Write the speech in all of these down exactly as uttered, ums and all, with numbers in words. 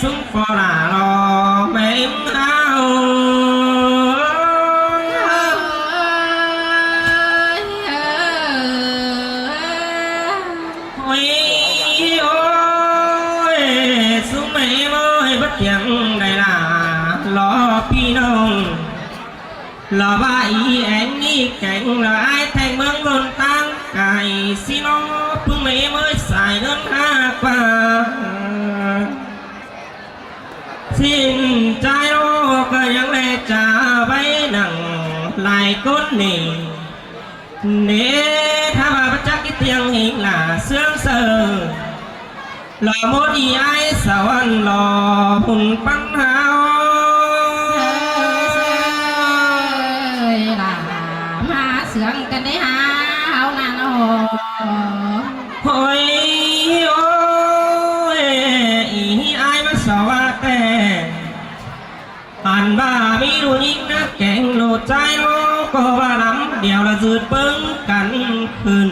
ꞌsúm ꞌpo lả lo ꞌme ꞌếm ꞌháo. Ôi, ôi, ꞌsúm ꞌme ꞌếm ơi, báu kiêng đảy lả lo ꞌpi ꞌnọng. Lo ꞌva ꞌí ꞌén ꞌnị kéng lo ải ꞌtếng ꞌmướng ꞌlốn ꞌtáng cai ꞌsịn ꞌnớ, ꞌpứng ꞌme ꞌếm ơi sai ꞌnớn ꞌhá ꞌquá. ꞌSịn ꞌchái ꞌnớ ꞌcọ ꞌnhắng ꞌlé ꞌchạ ꞌvạy nẳng lai ꞌcốn ꞌnị. ꞌNị, ꞌthá ꞌva báu chắc ꞌí ꞌtiêng ꞌhịt lả ꞌsướng saư. Lo ꞌmốt ꞌí ải sau ăn lo ꞌhụt ꞌpắn ꞌháo. Ơi, lả ꞌmá ꞌsướng căn đé ꞌhá ꞌháo ꞌnặn ꞌnớ. Ôi, ôi, ꞌí ải ꞌmá sau ꞌva ꞌtẹ. Ăn ꞌva ꞌmí ꞌlụk ꞌnhính ꞌnớ kéng ꞌlụk ꞌchái ꞌnớ ꞌcọ ꞌva lắm, điêu ꞌla ꞌdệt ꞌpứng căn khửn.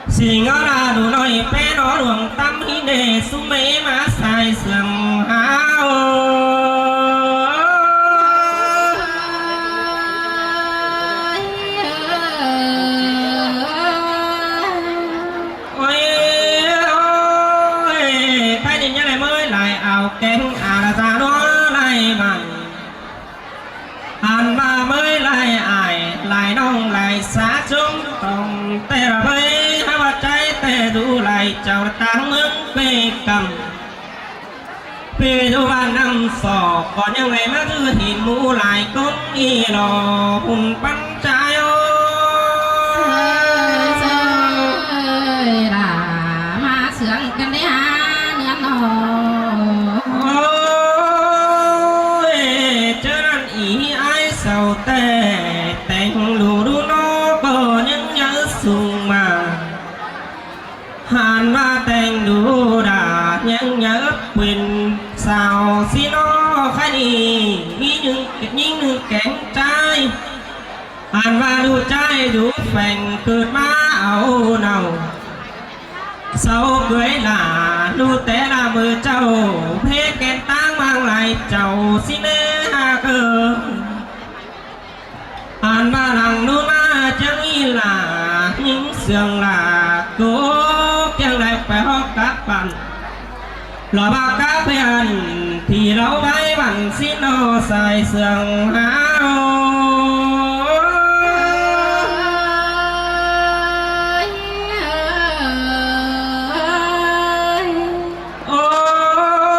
ꞌSịn ꞌnớ ꞌla ꞌlụk ꞌnọi ꞌpé ꞌnớ luông ꞌtắm ꞌhí ꞌnê ꞌsúm ꞌme ꞌếm ꞌmá sai sương ꞌháo. Ôi, ôi, ꞌkhái ꞌnị ꞌnhắng ꞌlé ꞌmới lai au kéng a la ta ꞌnớ lai mẳn. Ăn ꞌva ꞌmới lai ải, lai ꞌnọng lai sa ꞌchốm tỏng ꞌtẹ ꞌva ꞌvạy, ꞌhá ꞌva ꞌchái ꞌtẹ dú lai chảu ꞌtáng ꞌmướng ꞌpẹ căm. ꞌPi ꞌdu ꞌva ꞌnặm sọ ꞌcọ ꞌnhắng ꞌlé ꞌmá ꞌdứ ꞌhịn ꞌmú lai ꞌcốn ꞌnị lo ꞌhụt ꞌpắn ꞌchái ơi. Ơi, lả ꞌmá ꞌsướng căn đé ꞌhá ꞌnặn ꞌnớ. Ôi, ꞌchớ ꞌnặn ꞌí ải sau ꞌtẹ, ꞌtếng ꞌlụk ꞌlụk ꞌnớ ꞌcọ ꞌnhắng nháư sung ꞌmá. Ăn ꞌva ꞌtếng ꞌlụk đa ꞌnhắng nháư pên sau ꞌsịn ꞌnớ ꞌkhái ꞌnị, ꞌmí ꞌnhính ꞌnưng kéng ꞌchái. Ăn ꞌva ꞌlụk ꞌchái dú pheng ꞌcợt ꞌmá au nau. Sau ꞌcới lả ꞌlụk té ꞌla ꞌmự ꞌchạu, ꞌhế kén ꞌtáng ꞌmáng lai chảu ꞌsịn ꞌnê ꞌhá ꞌcọ. Ăn ꞌva lăng ꞌnụ ꞌmá chắng ꞌnị lả, ꞌnhính sương lả, ꞌcọ kiêng lai pay ꞌhọt cắp păn. Lo ꞌva cắp păn, ꞌthí lo ꞌvạy păn ꞌsịn ꞌnớ sai sương ꞌháo.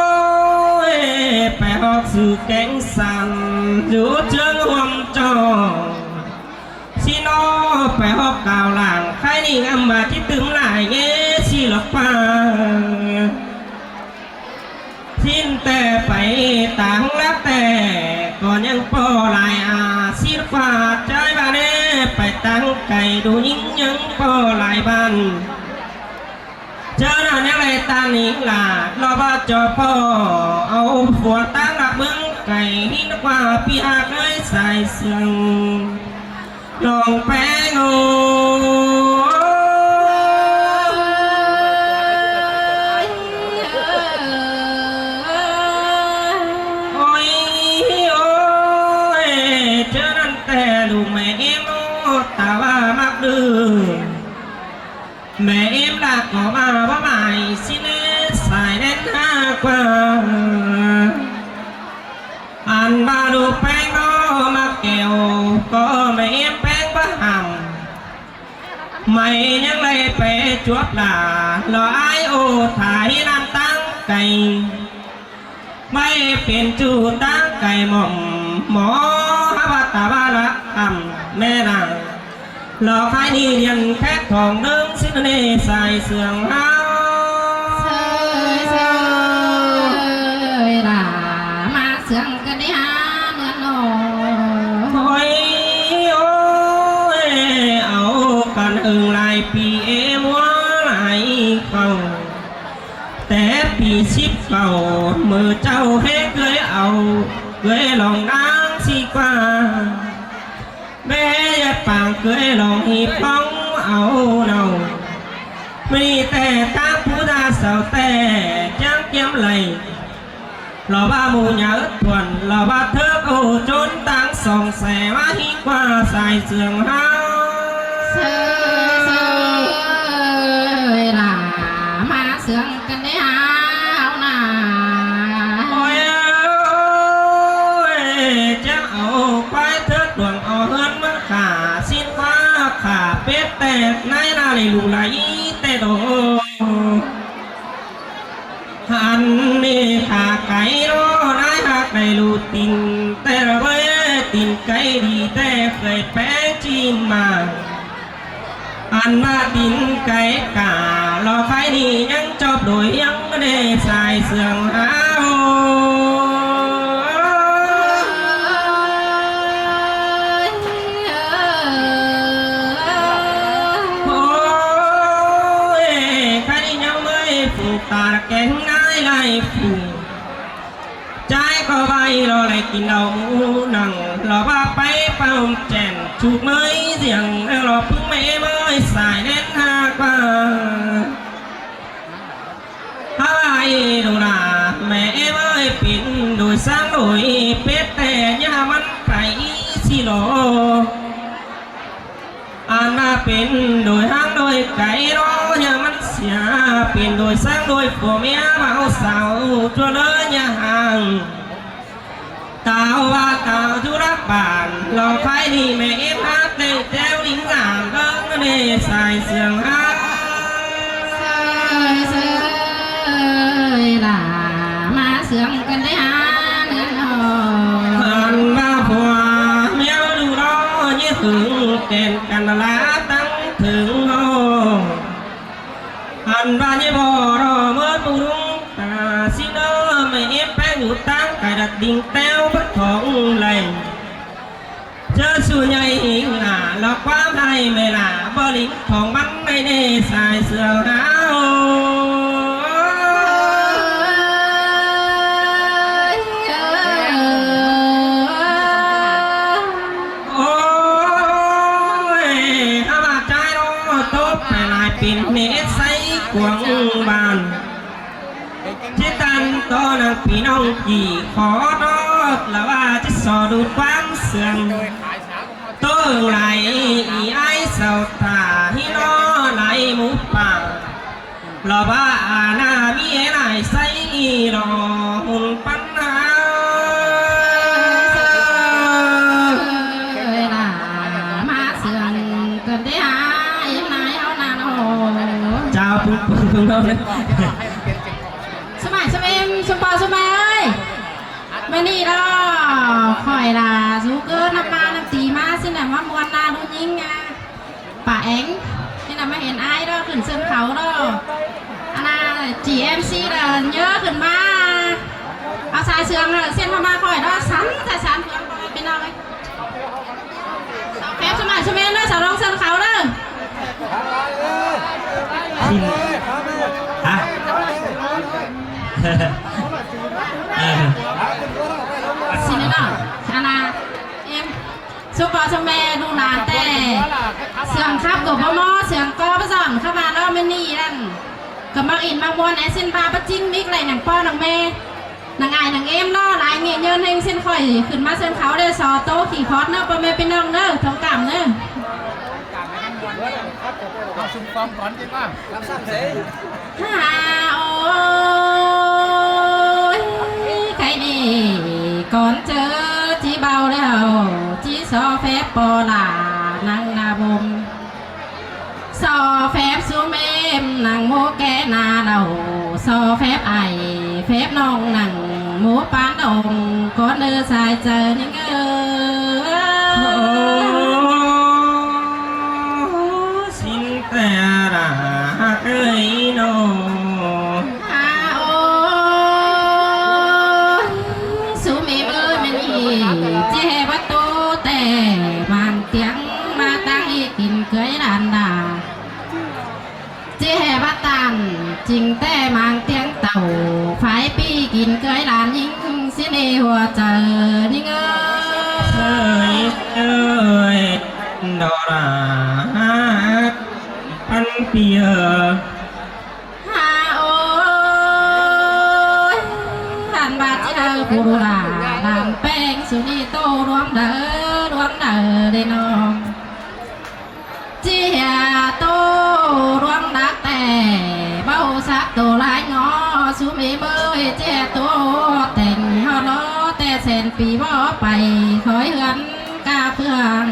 Ôi, pay ꞌhọt sư kéng san, dú ꞌchương ꞌhuôm ꞌchọ. ꞌSịn ꞌnớ pay ꞌhọt cảo lảng, ꞌkhái ꞌnị ꞌngắm ꞌmá ꞌchí tứm lai ꞌnhé ꞌsị lộc ꞌpá. ꞌSịn ꞌtẹ pay táng lắc ꞌtẹ, ꞌcọ ꞌnhắng ꞌpo lai a ꞌsịn ꞌquá, ꞌchái ꞌva ꞌnê pay táng cai, ꞌlụk ꞌnhính ꞌnhắng ꞌpo lai ꞌván. ꞌChớ ꞌnặn ꞌnhắng lai ꞌtan ꞌnhính lả, lo ꞌva ꞌchọ ꞌpo au phua táng lả ꞌmướng cai, ꞌhịn ꞌquá ꞌpi ꞌhặc ới sai sương. Lòng ꞌpéng ơi. Ôi, ôi, ꞌchớ ꞌnặn ꞌtẹ ꞌlụk ꞌme ꞌếm ꞌnớ ta ꞌva ꞌmặc đư. ꞌMe ꞌếm lả ꞌcọ ꞌva báu mai ꞌsịn ꞌnê sai đen ꞌhá ꞌquá. Ăn ꞌva ꞌlụk ꞌpéng ꞌnớ ꞌmặc kẻo ꞌcọ ꞌme ꞌếm ꞌpéng báu hẳm. ꞌMạy ꞌnhắng lai pay chuốp lả lo ải ô thả ꞌhí ꞌnặn ꞌtáng cai. ꞌMạy pên ꞌchu ꞌtáng cai mỏm mo ꞌhá ꞌva ta ꞌva lả hẳm ꞌme lả. Lo ꞌkhái ꞌnị điên khét khong ꞌnưng ꞌsịn ꞌnê sai sương ꞌháo. Sai sương lả ꞌmá sương căn đé ꞌhá ꞌnặn ꞌnớ. Ôi, ôi, au căn ưng lai ꞌpi ꞌếm ꞌmá lai khảu. Té ꞌpi síp khảu ꞌmự ꞌchạu ꞌhế ꞌcới au, ꞌcới lòng ꞌnáng ꞌsị ꞌquá. Bế ꞌdệt pang ꞌcới lòng ꞌhịt ꞌphóng au nau. ꞌMí ꞌtẹ ꞌtáng pú đa sau ꞌtẹ chắng kiêm lai. Lỏ ꞌva ꞌmú nháư thuôn, lỏ ꞌva thớc ô ꞌchốn ꞌtáng song sẻ ꞌmá ꞌhí ꞌquá sai sương ꞌháo. Sương, sương, lả ꞌmá sương căn đé ꞌháo nả. Ôi ơi, chắng au ꞌquái thớc đuang au ꞌhướn ꞌmắn khả, sín ꞌquá khả pết ꞌtẹ, ꞌnái ꞌná lả ꞌlụk lả ꞌí ꞌtẹ đô. Ăn ꞌnị khả cáy ꞌnọ, ꞌnái ꞌhặc đảy ꞌlụk tin ꞌtẹ ꞌlạ ꞌvới, tin cáy đi ꞌtẹ khơi pé ꞌchí ꞌmá. Ăn ꞌmá tin cáy cả, lỏ khay ꞌnị ꞌnhắng chóp đôi ꞌhiếng đé sai sương ꞌháo. Ôi, khay ꞌnhắng ꞌmới phủ ta kéng ꞌnái lai phủ. Chái ꞌcọ ꞌvạy lỏ đảy kin đaư ꞌmú nẳng, lỏ ꞌva pay păm chẻn chuк ꞌmới ꞌdiếng, lỏ ꞌpứng ꞌmẹ ꞌmới sai ꞌnén ꞌhặc ꞌva. Hák ꞌvạy đô nả, ꞌmẹ ꞌmới pên đôi sáng đôi pết ꞌtẹ, ꞌnhá ꞌmắn pay ꞌí ꞌsị lỏ. Ăn ꞌmá pên đôi háng đôi cáy ꞌnọ, ꞌnhá ꞌmắn sia pên đôi sáng đôi phua ꞌmía báu sau ꞌchua ꞌlới ꞌnhá háng. Táo ꞌva táo dú lắc bản, lỏ khay ꞌnị ꞌmẹ ꞌếm hák đảy ꞌteo lính dản ꞌlớng đé sai sương ꞌháo. Sương, sương, lả ꞌmá sương căn đé ꞌháo nả. Ăn ꞌva phua ꞌmía đu ꞌnọ, ꞌnhé hưng kẻn căn lả ꞌtáng thưng ꞌnọ. Ăn ꞌva ꞌnhé bók ꞌnọ ꞌmớn ꞌmú ꞌlung ta ꞌsịn ꞌnớ, ꞌmẹ ꞌếm péng dú ꞌtáng cai đặt đinh ꞌteo bớt khong lay. ꞌChớ ꞌsu ꞌnhạy ꞌhịnh nả, lỏ ꞌquám ꞌhại ꞌmẹ lả báu lính khong ꞌmắn ꞌnị đé sai sương ꞌháo. Ôi, hák ꞌva chái ꞌnọ tốp pay lai pên ꞌnê ét sáy cuông bản. ꞌChí ꞌtan ꞌto nẳng ꞌpi ꞌnọng ꞌchí khót ꞌnọ, lỏ ꞌva ꞌchí so đu ꞌquám sương. ꞌTố ưng lai ꞌí ái sau thả ꞌhí ꞌnọ lai ꞌmú pang. Lỏ ꞌva a ꞌná ꞌmí é lai sáy ꞌí lỏ hủn pắn ꞌháo. Lả ꞌmá sương căn đé ꞌháo, ꞌếm ꞌnái ꞌháo nả ꞌnọ. Chao pung pung pung ꞌnọ. ꞌSúm ải ꞌsúm ꞌếm, ꞌsúm pau ꞌsúm ải ơi. ꞌMá ꞌnị ꞌnọ, khỏi lả dú ꞌcọ ꞌnặm ꞌmá ꞌnặm tí ꞌmá ꞌsịn nả ꞌmá ꞌmuôn nả ꞌlụk ꞌnhính a. Pả Eng, ꞌnị nả ꞌmá hên ải ꞌnọ khửn sân khấu ꞌnọ. Ăn nả, ꞌchí em xê ꞌnọ ꞌnhớ khửn ꞌmá. Au sai sương ꞌnọ, ꞌsịn ꞌmá ꞌmá khỏi ꞌnọ, săn, săn, săn, ꞌpi ꞌnọng ơi. Sau phép ꞌsúm ải ꞌsúm ꞌếm ꞌnớ, sau ꞌlống sân khấu ꞌnớ. Xin. Hả? Ờ. Xin ꞌnớ. Ăn nả, em. ꞌSúm pau ꞌsúm ꞌme ꞌlụk lả ꞌtẹ. Sương khắp ꞌcọ báu ꞌmo, sương ꞌcọ báu dọn khắp ꞌva ꞌnọ ꞌmá ꞌnị ꞌnặn. ꞌCọ ꞌmặc ỉn ꞌmặc ꞌmuôn é ꞌsịn ꞌva báu ꞌchính míc đảy nẳng ꞌpo nẳng ꞌme. Nẳng ải nẳng ꞌếm ꞌnọ, lai ꞌnhé nhơn ꞌhêng ꞌsịn khỏi khửn ꞌmá sân khấu đảy so ꞌtố khỉ khót ꞌnớ, ꞌpo ꞌme ꞌpi ꞌnọng ꞌnớ, thông cảm ꞌnớ. Hả ôi, khay ꞌnị cón ꞌchớ ꞌchí báu ꞌlẹo, ꞌchí so phép ꞌpo lả nẳng nả bôm. So phép ꞌsúm ꞌếm nẳng ꞌmú ké nả lảu, so phép ải, phép ꞌnọng nẳng ꞌmú pán ꞌnọng, cón ꞌnớ sai chaư ꞌnhính ơ. Ơ, xin ꞌtẹ lả ꞌhặc ơi ꞌnọ. Hả ôi, ꞌsúm ꞌếm ơi, ꞌmá ꞌnị, ꞌchí ꞌhế báu ꞌtố ꞌtẹ, mang ꞌtiếng ꞌmá ꞌtáng ꞌnị kin ꞌcới lan đa. ꞌChí ꞌhế báu ꞌtan, ꞌchính ꞌtẹ mang ꞌtiếng tảu, phái ꞌpi kin ꞌcới lan ꞌnhính, ꞌsịn ê hua chaư ꞌnhính ơ. Ơi ơi, đỏ đà hát, ăn ꞌpi ơ. Hả ôi, hẳn bát ꞌchí Phủ đu lả đàn ꞌpéng su ꞌnị ꞌtố ꞌluống đaư, ꞌluống đaư đê ꞌnọng. ꞌChí ꞌhia ꞌtố ꞌluống đắc ꞌtẹ, báu sắc tô lai ngó su ꞌmí ꞌmới, ꞌchí ꞌhia ꞌtố tẻng ꞌhọt lo ꞌtẹ sên pi bók pay khói ꞌhướn cá ꞌphướng.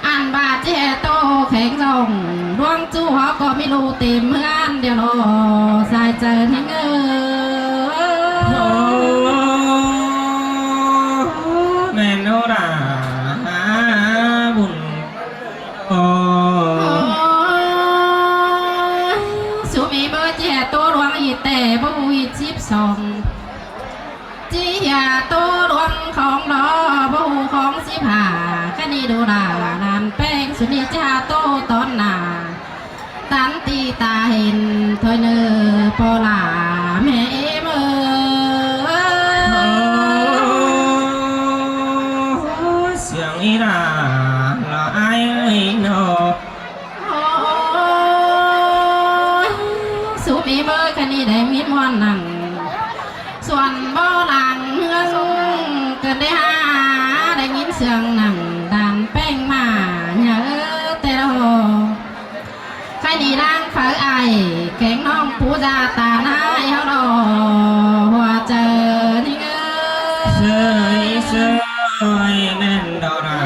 Ăn ꞌva ꞌchí ꞌhia ꞌtố khéng dong, ꞌluống ꞌchu hó ꞌcọ ꞌmí ꞌlụk têm ꞌhướn điêu lo sai chaư ꞌnhính ꞌnớ. ꞌMen ꞌnớ đa, bun. Ôi, su ꞌmí ꞌmới ꞌchí ꞌhia ꞌtố ꞌluống ꞌhịt ꞌtẹ, báu ꞌhụ ꞌhịt síp song. ꞌChí ꞌhia ꞌtố ꞌluống khong lo, báu ꞌhụ khong síp hả. ꞌKhạy ꞌnị đu lả đàn ꞌpéng su ꞌnị ꞌchá ꞌtố tón nả. Tắn ti ta hên thôi ꞌnớ ꞌpo lả ꞌme ꞌếm ơi. Ôi, siêng ꞌí đa, lo ai ơi ꞌnớ. Ôi, su ꞌmí ꞌmới ꞌkhạy ꞌnị đảy ꞌmí ꞌmuôn nẳng. Suôn bó lăng ꞌhướng cơn đé há, đảy ꞌnghín siêng nẳng đàn ꞌpéng ꞌmá ꞌnhá ꞌtẹ lo. ꞌKhạy ꞌnị ꞌláng phaư ai, kéng ꞌnọng pú da ta ꞌnái ꞌháu lo, ꞌhua chaư ꞌnhính ꞌnớ. ꞌSới ꞌsới ꞌmen đo đa,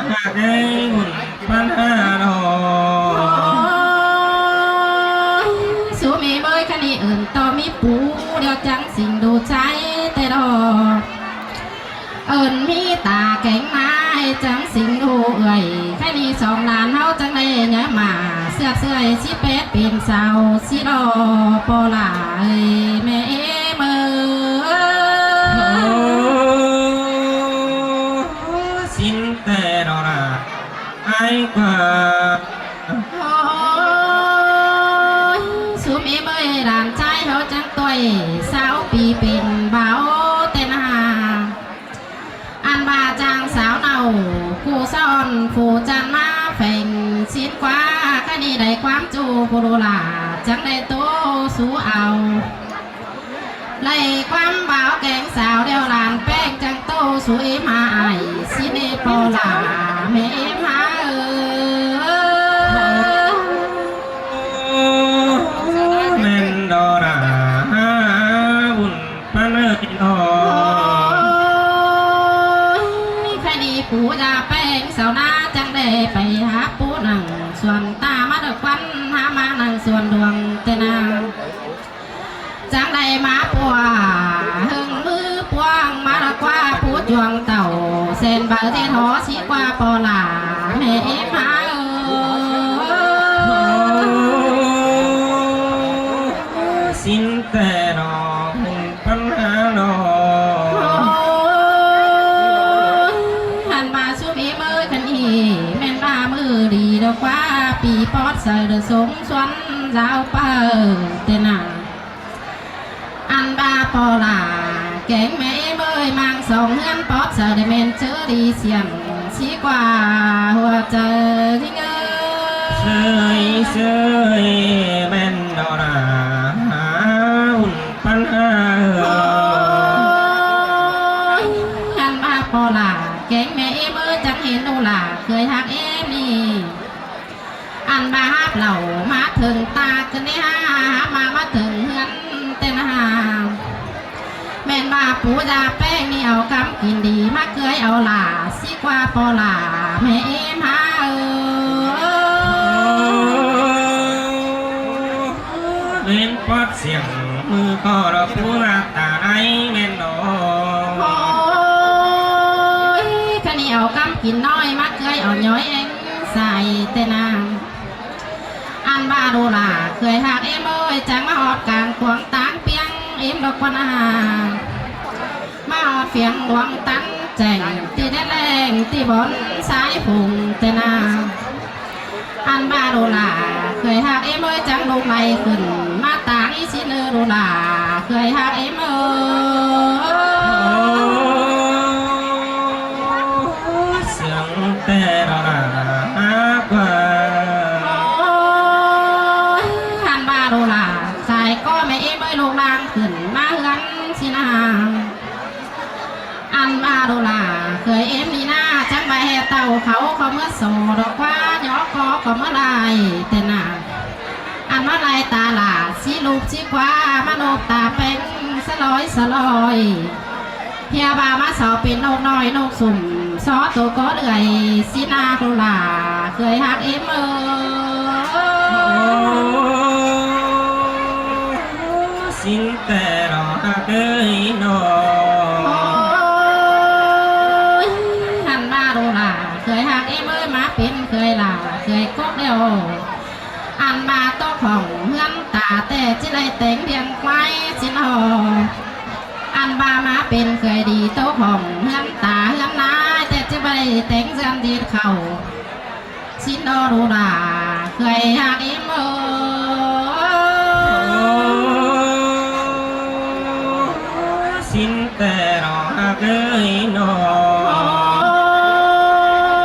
hák ꞌngáy ꞌmún ꞌpắn há lo. Ôi, su ꞌmí ꞌmới ꞌkhạy ꞌnị ứn ꞌto ꞌmí pú điêu chắng sính đu ꞌchái ꞌtẹ lo. Ơn ꞌmí ta kéng ꞌmá chắng sính đu ơi. ꞌKhạy ꞌnị song lan ꞌháu chắng đảy ꞌnhá ꞌmá sước ꞌsới sí pét pên sau sí lo ꞌpo lả ơi ꞌme ꞌếm ơi. Ôi, sính ꞌtẹ lo đa, ai ꞌquá. Ôi, su ꞌmí ꞌmới đàn ꞌchái ꞌháu chắng ꞌtoi, sáu pi pên báu ꞌtẹ nả. Ăn ꞌva chang sáo nảu, ꞌcụ son phủ chăn ꞌmá pheng sính ꞌquá, ꞌkhạy ꞌnị đảy ꞌquám ꞌchu phủ đu lả, chắng đảy ꞌtố sú au. Đảy ꞌquám báu kéng sáo điêu đàn ꞌpéng chắng ꞌtố sú ꞌếm há ai, sính ꞌnị ꞌpo lả ꞌme ꞌếm há ơi. ꞌMen đo đa, bun ꞌpắn ơi lo. Ôi, ꞌkhạy ꞌnị pú da ꞌpéng sau ꞌná chắng đảy pay hák pú nẳng suôn ta ꞌmá đa ꞌquăn hák ꞌmá nẳng suôn đuông ꞌtẹ nả. Chắng đảy ꞌmá pua ꞌhưng ꞌmứ ꞌpuống ꞌmá đa ꞌquá pú chuông tảu sên baư ꞌtẹ hó sí ꞌquá ꞌpo lả ꞌme ꞌếm há ơi. Sính ꞌtẹ lo bun ꞌpắn há lo. Ôi, ăn ꞌva su ꞌmí ꞌmới ꞌkhạy ꞌnị ꞌmen ꞌva ꞌmự đi đa ꞌquá pi pót saư đa sống suôn dao paư ꞌtẹ nả. Ăn ꞌva ꞌpo lả kéng ꞌme ꞌếm ơi ꞌmáng song ꞌhướn pót saư đa ꞌmen ꞌchớ đi siêng sí ꞌquá ꞌhua chaư ꞌnhính ꞌnớ. ꞌSới ꞌsới ꞌmen đo đa, bun ꞌpắn há lo. Ôi, ăn ꞌva ꞌpo lả kéng ꞌme ꞌếm ơi chắng hên đu lả khơi hák ꞌếm ꞌnị. Ăn ꞌva háp lảu ꞌmá thơng ta cơn đé há, háp ꞌmá ꞌmá thơng ꞌhướn ꞌtẹ nả. ꞌMen ꞌva pú da ꞌpéng ꞌnị au ꞌcắm kin đi ꞌmá ꞌcới au lả sí ꞌquá ꞌpo lả ꞌme ꞌếm há ơi. ꞌMen pót siêng ꞌmự ꞌcọ lo pú ꞌmá ta ꞌnái ꞌmen lo. Ôi, ꞌkhạy ꞌnị au ꞌcắm kin ꞌnọi ꞌmá ꞌcới au nhói ꞌéng sai ꞌtẹ nả. Ăn ꞌva đu lả khơi hák ꞌếm ơi chắng ꞌmá ꞌhọt cang cuông táng ꞌpiếng ꞌếm lo ꞌquá nả. ꞌMá ꞌhọt ꞌphiếng luông tắn chẻng ti đét ꞌleng ti bón sai phung ꞌtẹ nả. Ăn ꞌva đu lả khơi hák ꞌếm ơi chắng ꞌlụk lay khửn ꞌmá táng ꞌí sính ơ đu lả khơi hák ꞌếm ơi. Siêng ꞌtẹ lo đa hák ꞌquá. Ôi, ăn ꞌva đu lả sai ꞌcọ ꞌme ꞌếm ơi ꞌlụk ꞌláng khửn ꞌmá ꞌhướn sính ꞌnả. Ăn ꞌva ꞌlụk lả khơi ꞌếm đi ꞌna, chắng ꞌva ꞌhẹ tảu khảu ꞌcọ ꞌmứa sổ ꞌlọ ꞌquá, nhó ꞌcọ ꞌcọ ꞌmứa lai ꞌtẹ ꞌna. Ăn ꞌmá lai ta lả, sí lụp sí ꞌquá, ꞌmá ꞌnộp ta ꞌpéng, sa ꞌloi sa ꞌloi. ꞌHịa ꞌva ꞌmá so pên ꞌnộc ꞌnọi ꞌnộc sủm, so tô có đưới, sí ꞌna ꞌlụk lả khơi ꞌhặc ꞌếm ới. Sính ꞌtẹ ꞌlọ ꞌhặc ới ꞌnọ. Ôi, ăn ꞌva ꞌlụk lả khơi ꞌhặc ꞌếm ới, ꞌmá pên khơi lả khơi cốc đeo. Ăn ꞌva ꞌtố khỏng ꞌhướn ta ꞌtẹ ꞌchí đảy téng điêng ꞌquái sính ꞌnọ. Ăn ꞌva ꞌmá pên khơi đi ꞌtố khỏng ꞌhướn ta ꞌhướn ꞌnái ꞌtẹ ꞌchí đảy téng ꞌdọn đi khảu. Sính ꞌnọ ꞌlụk lả khơi ꞌhặc ꞌếm ới. Sính ꞌtẹ ꞌlọ ꞌhặc ới ꞌnọ.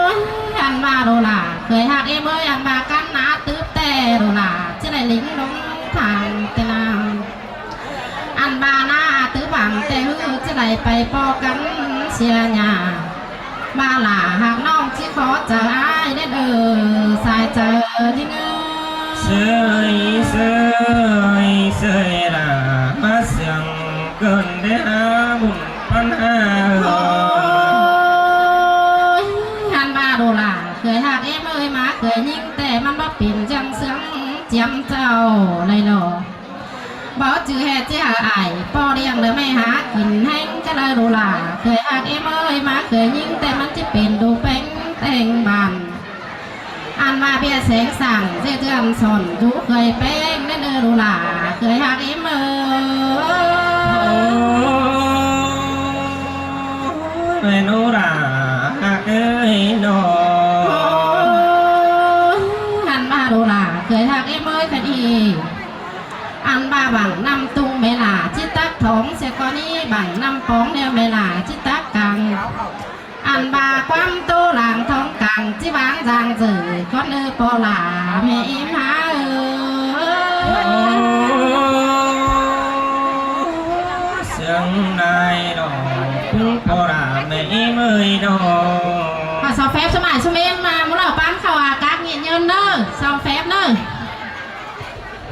Ôi, ăn ꞌva ꞌlụk lả khơi ꞌhặc ꞌếm ới, ăn ꞌva căn ꞌná tứp ꞌtẹ ꞌlụk lả ꞌchí đảy lính lông thang ꞌtẹ ꞌna. Ăn ꞌva ꞌná tứp bang ꞌtẹ ꞌhứ ꞌchí đảy pay ꞌpo căn sia ꞌnhá. ꞌVa lả ꞌhặc ꞌnọng ꞌchí khó chaư ải ꞌnến ới, sai chaư ꞌnến ới. ꞌSới ꞌsới ꞌsới lả ꞌmá siêng ꞌcợn đé hák bun ꞌpắn hả. Ôi, ăn ꞌva ꞌlụk lả khơi ꞌhặc ꞌếm ới, ꞌmá khơi ꞌnhính ꞌtẹ ꞌmắn báu pên ꞌchắng ꞌsướng chiếm chảu đảy ꞌnọ. Báu chứ ꞌhẹn ꞌchí hảư ải ꞌpo ꞌliệng đa ꞌmạy hák kin ꞌhéng ꞌchớ đaư ꞌlụk lả khơi ꞌhặc ꞌếm ới, ꞌmá khơi ꞌnhính ꞌtẹ ꞌmắn ꞌchí pên đu ꞌpéng ꞌteng bản. Ăn ꞌva ꞌviạk seng sảng ꞌdệt ꞌdọn son dú khơi ꞌpéng ꞌnến ới ꞌlụk lả khơi ꞌhặc ꞌếm ới. Ôi, ꞌmen ꞌlụk lả ꞌhặc ới ꞌnọ. Ôi, ăn ꞌva ꞌlụk lả khơi ꞌhặc ꞌếm ới khăn ꞌnị. Ăn ꞌva bảng ꞌnặm tung ꞌme lả ꞌchí tắc thóng sia ꞌcọ ꞌnị, bảng ꞌnặm póng ꞌnéo ꞌme lả ꞌchí tắc cang. Ăn ꞌva ꞌquám ꞌtố lang thóng cang ꞌchí ꞌváng dang dở, ꞌcốn ꞌnư ꞌpo lả ꞌme ꞌếm hák ới. Siêng lai ꞌnọ, ꞌpứng ꞌpo lả ꞌme ꞌếm ới ꞌnọ. À, sau phép ꞌsúm ải ꞌsúm ꞌếm ꞌmá, ꞌmú lỏ ꞌpán khảu à cák nghiện nhơn ꞌnớ, sau phép ꞌnớ.